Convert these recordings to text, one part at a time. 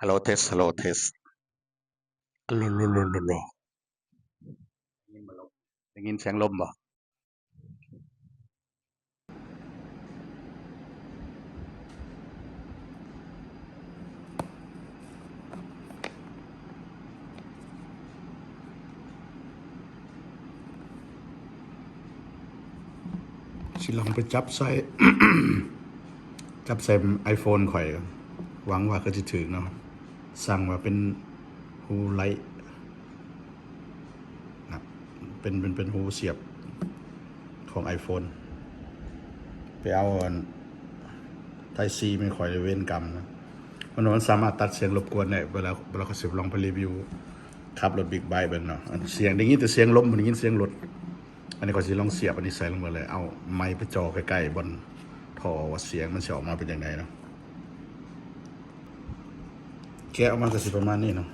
Hello test, hello test. ໂລໂລໂລໂລໂລ ໄດ້ຍິນສຽງລົມບໍ່? ຊິລອງໄປຈັບໃສ່ ຈັບໃສ່ໄອໂຟນຂ້ອຍ ຫວັງວ່າຄືຊິຖືກເນາະ. ສັ່ງວ່າເປັນຮູໄລນະ ເປັນ ເປັນ ເປັນຮູສຽບຂອງໄອໂຟນ. ໄປເອົາອັນ Type C ແມ່ນຂ້ອຍເວນກຳນະ. ມັນ ມັນສາມາດຕັດສຽງລົບກວນໄດ້. ເວລາ ເວລາຂ້ອຍຊິລອງໄປຣີວິວຂັບລົດບິກໄບເບິ່ງເນາະ ອັນສຽງ ໄດ້ຍິນແຕ່ສຽງລົມ ບໍ່ໄດ້ຍິນສຽງລົດ. ອັນນີ້ຂ້ອຍຊິລອງສຽບອັນນີ້ໃສ່ລົງໄປເລີຍ ເອົາໄມໄປຈ່ອໃກ້ໆບ່ອນທໍ່ ວ່າສຽງມັນຊິອອກມາເປັນຈັ່ງໃດເນາະ. ແກະອອກມາກໍຊິປະມານນີ້ເນາະ.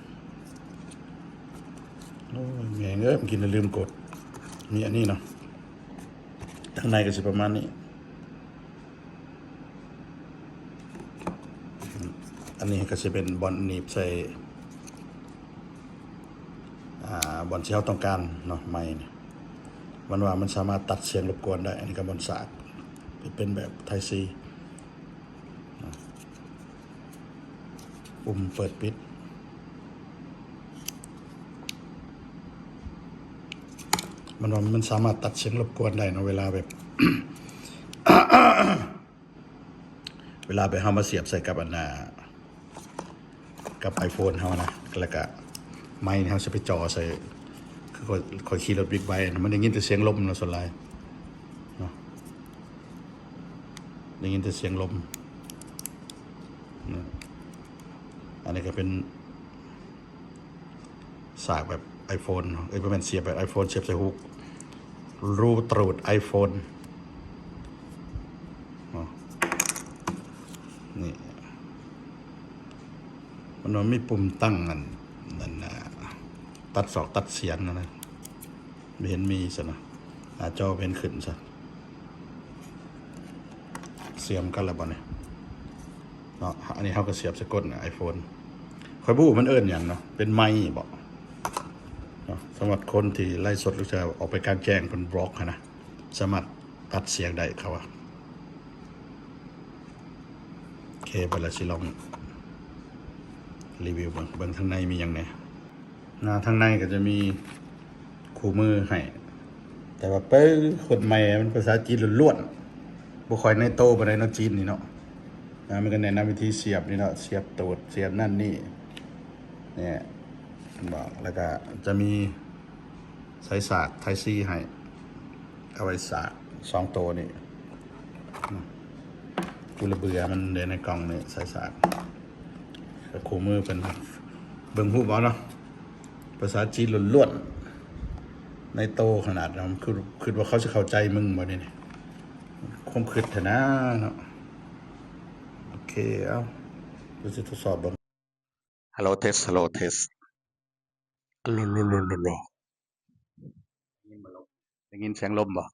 ໂອ້ຍ ແມ່ງເອີຍ ເມື່ອກີ້ລືມກົດ ມີອັນນີ້ເນາະ. ທາງໃນກໍຊິປະມານນີ້. ອັນນີ້ກໍຊິເປັນບ່ອນໜີບໃສ່ ອ່າ ບ່ອນທີ່ເຮົາຕ້ອງການເນາະ ໄມນີ້. ມັນວ່າມັນສາມາດຕັດສຽງລົບກວນໄດ້. ອັນນີ້ກໍບ່ອນສາກ ເປັນແບບ Type C ປຸ່ມເປີດປິດ. ມັນວ່າມັນສາມາດຕັດສຽງລົບກວນໄດ້ເນາະ ເວລາແບບ ເວລາໄປເຮົາມາສຽບໃສ່ກັບອັນນ່າ ກັບໄອໂຟນເຮົານະ ແລ້ວກະໄມເຮົາຊິໄປຈ່ອໃສ່ ຄືຂ້ອຍ ຂ້ອຍຂີ່ລົດບິກໄບນະ ມັນໄດ້ຍິນແຕ່ສຽງລົມເນາະ ສ່ວນຫຼາຍເນາະ ໄດ້ຍິນແຕ່ສຽງລົມນະ. ອັນນີ້ກໍເປັນ ສາກແບບໄອໂຟນເນາະ ເອີຍ ບໍ່ແມ່ນສຽບແບບໄອໂຟນ ສຽບໃສ່ຮູ ຮູຕຣູດໄອໂຟນເນາະ. ນີ້ ມັນ ມັນມີປຸ່ມຕັ້ງອັນ ອັນ ອັນ ຕັດສອກຕັດສຽງນະ ບໍ່ເຫັນມີຊະນະ ໜ້າຈໍບໍ່ເຫັນຂຶ້ນຊະ. ສຽບກັນແລ້ວບໍ່ນີ້ເນາະ. ອັນນີ້ເຮົາກໍສຽບໃສ່ກົ້ນໄອໂຟນ. ຂ້ອຍບໍ່ຮູ້ມັນເອີ້ນຫຍັງເນາະ ເປັນໄມບໍເນາະ. ສຳລັບຄົນທີ່ໄລຟ໌ສົດ ຫຼື ຈະອອກໄປກາງແຈ້ງ ເພິ່ນບລັອກຫັ້ນນະ ສາມາດຕັດສຽງໄດ້ ເຂົາວ່າ. ໂອເຄ ບັດລະຊິລອງຣີວິວເບິ່ງ ເບິ່ງທາງໃນມີຫຍັງແດ່. ໜ້າທາງໃນກໍຈະມີຄູ່ມືໃຫ້ ແຕ່ວ່າເປີຄົນໃໝ່ ມັນພາສາຈີນລ້ວນໆ ບໍ່ຄ່ອຍໃນໂຕປານໃດເນາະ ຈີນນີ້ເນາະ. ອ່າ ມັນກໍແນະນຳວິທີສຽບນີ້ເນາະ ສຽບຕູດ ສຽບນັ້ນນີ້ ນີ້ ເຫັນບໍ່? ແລ້ວກໍຈະມີ ສາຍສາກ Type C ໃຫ້ ເອົາໄວ້ສາກສອງໂຕນີ້. ອືມ ກູລະເບື່ອມັນເດ້ໃນກ່ອງນີ້ ສາຍສາກ ແລ້ວຄູ່ມືເພິ່ນ ເບິ່ງຮູບເອົາເນາະ ພາສາຈີນລ້ວນໆ ໃນໂຕຂະໜາດນັ້ນ ຄື ຄິດວ່າເຂົາຊິເຂົ້າໃຈມຶງບໍ່ນີ້ ຄວາມຄິດຫັ້ນນະເນາະ. ໂອເຄ ເອົາ ດຽວຊິທົດສອບເບິ່ງ. Hello test, hello test. ໂລໂລໂລໂລໂລ ໄດ້ຍິນສຽງລົມບໍ່?